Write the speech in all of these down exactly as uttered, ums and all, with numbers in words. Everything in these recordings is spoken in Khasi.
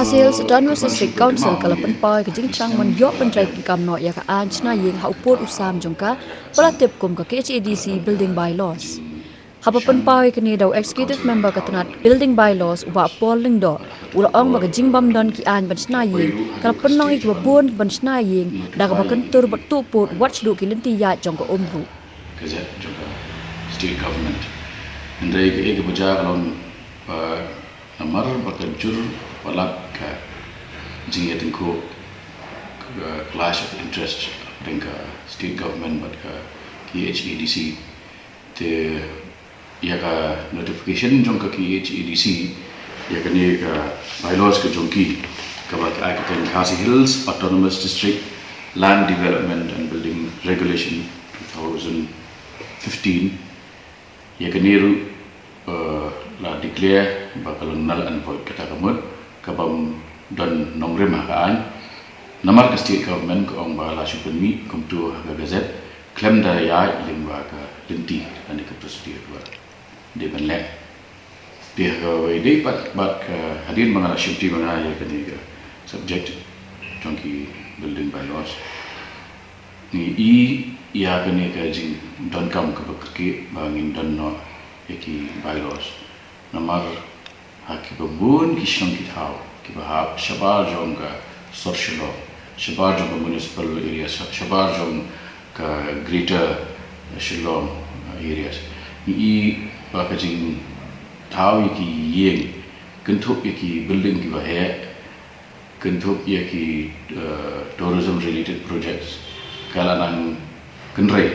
Khasi Hills Autonomous District Council ka la pynpaw ïa ka jingthrang ban ïoh pyntrei pyndonkam noh ïa ka aiñ shna ïing ha u pud u sam jong ka, ba la tip kum ka K H A D C Building Bylaws. Haba pynpaw ïa kane da u Executive Member ka tnat Building Bylaws, u Bah Paul Lyngdoh, u la ong ba ka jingbym don ki aiñ ban shna ïing ka la pynlong ïa kiba bun ban shna ïing da kaba kyntur bad tuh pud wat shuh ki lynti ïaid jong ka um ruh. Gazette jong ka State Government. Hynrei kaei kaba jia ka long ba namar ba ka jur palat ka jingïatyngkhuh, ka clash of interest hapdeng ka State Government bad ka K H A D C. Te ïa ka notification jong ka K H A D C ïa kane ka bylaws ka jong ki, kaba ki ai kyrteng Khasi Hills Autonomous District Land Development and Building Regulation two thousand fifteen. Ïa kane ruh, eh, la declare ba ka long null and void, kata ka mut kabym don nongrim ha ka aiñ. Namar ka State Government ka ong ba la shu pynmih kumto ha ka gazette khlem da ïaid lyngba ka lynti lane ka procedure kaba dei ban leh. Te ha kawei de pat, bad ka hadien ba nga la shimti ma nga ïa kane ka subject jong ki building bylaws, ngi i ïa kane ka jingdonkam kaba kyrkieh ba ngin don noh ïa ki bylaws. Namar ha kiba bun ki shnong ki thaw kiba hap shabar jong ka sor Shillong, shabar jong ka municipal area, sha- shabar jong ka Greater Shillong, uh, areas, ngi i ba ka jingthaw ïa ki ïing, kynthup ïa ki building kiba heh, kynthup ïa ki, uh, tourism related projects, ka la nang kynrei.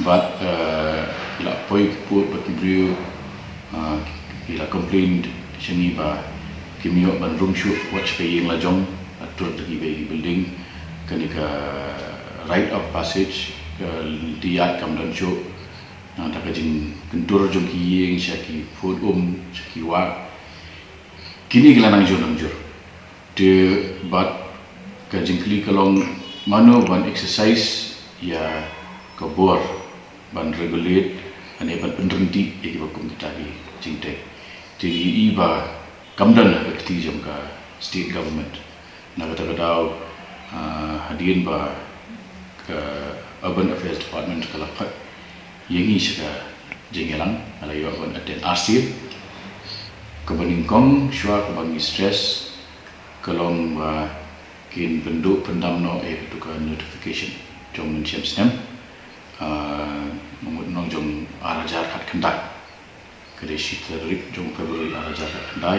Bad, uh, ki la poi ki pud bad ki briew, uh, ki la complain sha ngi ba kim ïoh ban rung shuh wat sha ka ïing la jong, la tur da kiwei ki building. Kane ka rite of passage, ka lynti ïaid kam don shuh. Nangta ka jingkyntur jong ki ïing sha ki pud um, sha ki wah. Kine ki la nang jur nang jur. Te bad ka jingkylli ka long, mano ban exercise ïa ka bor ban regulate lane ban pynryntih ïa kiba kum kita ki jingtei? Te ngi i ba kam don ha ka kti jong ka state government. Na kata ka daw, ah, hadien ba ka Urban Affairs Department ka la khot ïa ngi sha ka jingïalang, nga la ïoh ban attend arsien. Kaba nyngkong shuwa kaba ngi stress ka long ba kin pynduh pyndam noh ïa katu ka notification jong mynshem snem, ah, nong jong ar hajar khatkhyndai. Ka dei shi tarik jong February ar hajar khatkhyndai,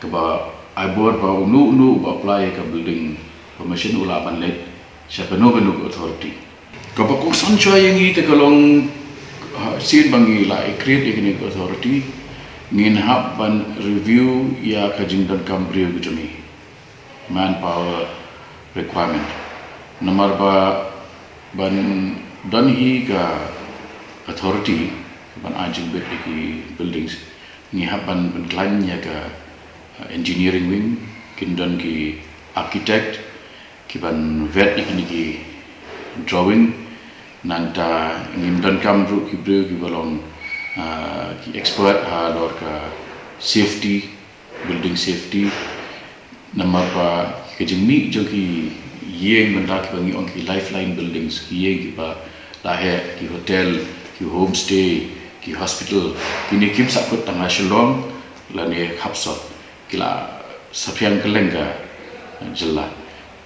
kaba ai bor ba uno uno uba apply ïa ka building permission u lah ban leit sha kano kano ka authority. Kaba kongsan shuwa ïa ngi te ka long, ha, sien ba ngi la create ïa kane ka authority, ngin hap ban review ïa ka jingdonkam briew ka jong ngi, manpower requirement. Namar ba ban don hi ka authority ban ai jingbit ïa ki buildings, ngi hap ban pynkhlaiñ ïa ka, uh, engineering wing, kin don ki architect ki ban vet ïa kine ki drawing. Nangta ngim donkam ruh ki briew kiba long, uh, ki expert halor ka safety, building safety. Namar ba ka jingmih jong ki ïing mynta kiba ngi ong ki lifeline buildings, ki ïing kiba la heh, ki hotel, ki homestay, ki hospital, kine kim sahkut tang ha Shillong lane Hapsot, ki la saphriang kylleng ka jylla.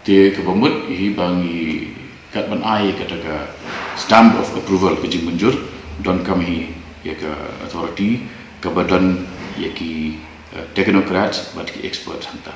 Te kaba mut hi ba ngi kat ban ai kata ka stamp of approval, ka jingmynjur donkam hi ïa ka authority kaba don ïa ki, eh, technocrats bad ki experts hangta.